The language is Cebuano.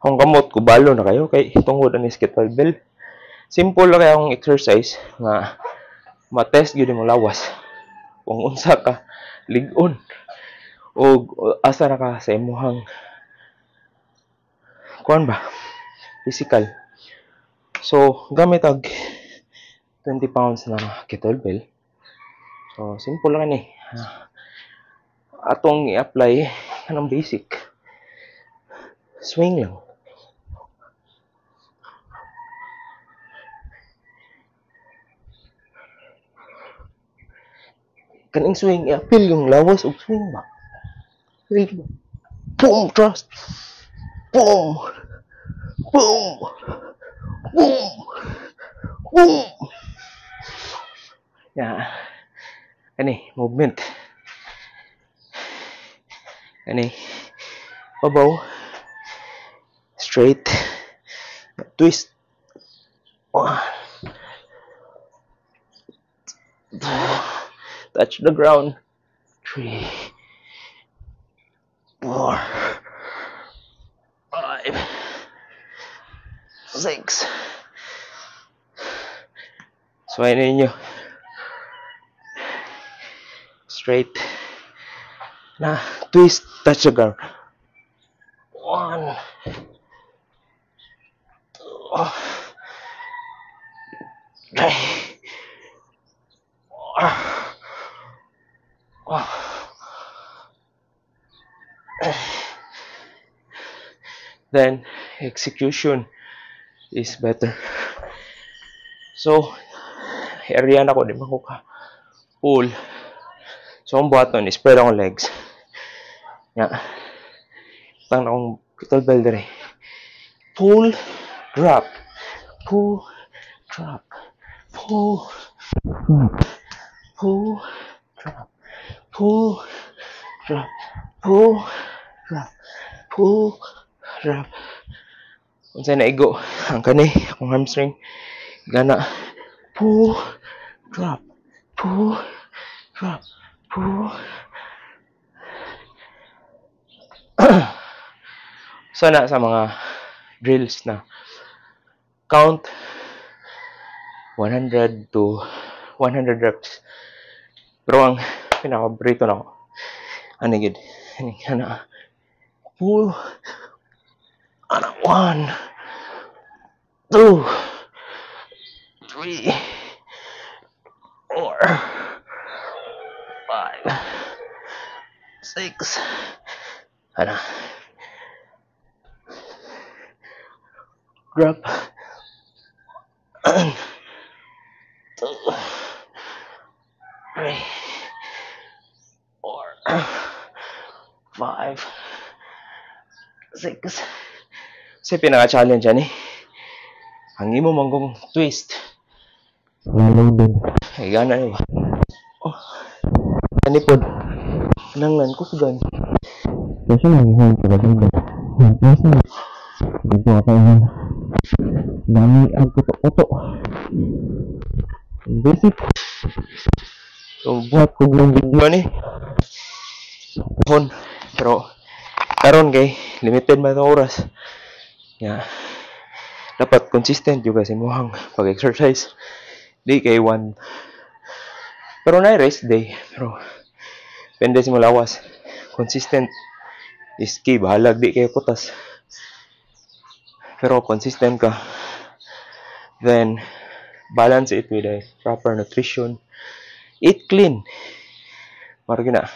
Akong kamot kubalo na kayo kay tungod ani sa kettlebell. Simple lang kay akong exercise nga ma-test gyud imong lawas kung unsa ka lig-on o asa na ka sa imuhang kuan ba, physical. So gamit og 20 pounds na kettlebell. So simple lang ni. Atong i-apply kanang basic swing lang. Kaning swing, i-appeal yung lawas og swing ba. Boom, thrust. Boom. Boom. Boom. Boom. Yeah. Kani, movement. Kani, babaw. Straight. Twist. One. Two. Touch the ground. 3, 4, 5, 6. So ayun ninyo. Straight. Na twist, touch the ground. 1, 2, 3, 4. Then execution is better. So area na ko, di ba ko ka pull. So ang buhaton, spread akong legs. Nga. Tang na akong kettlebell dire. Pull, drop. Pull, drop. Pull, drop. Pull, drop. Pull, drop. Pull, drop. Pull, drop. Unsay naigo ang kani akong hamstring gana. Pull, drop, pull, drop, pull. So na sa mga drills na count 100 to 100 reps. Pero ang pinaka-paborito na ako, ano gid, ani ana, pull, ana, 1, 2, 3, 4, 5, 6, ana, drop, 1, 2, 3, 4, 5, 6. Kasi pinaka-challenge yan eh. Ang imo manggong twist. Lalo din. Ay, gana ba? Oh. Ani pod. Nanglan ko sugan. Kasi nang hold ko ba. Dito ako yun. Dami ang kuto-kuto. Basic. So, buhat ko ng video ni. Phone. Pero, karon kay limited man ang oras. Yeah. Dapat consistent yung kasi muhang pag-exercise. Di kay one. Pero na rest day. Pero, depende sa mo lawas. Consistent is key. Bahalag di kayo putas. Pero consistent ka. Then, balance it with a proper nutrition. Eat clean. Marag na.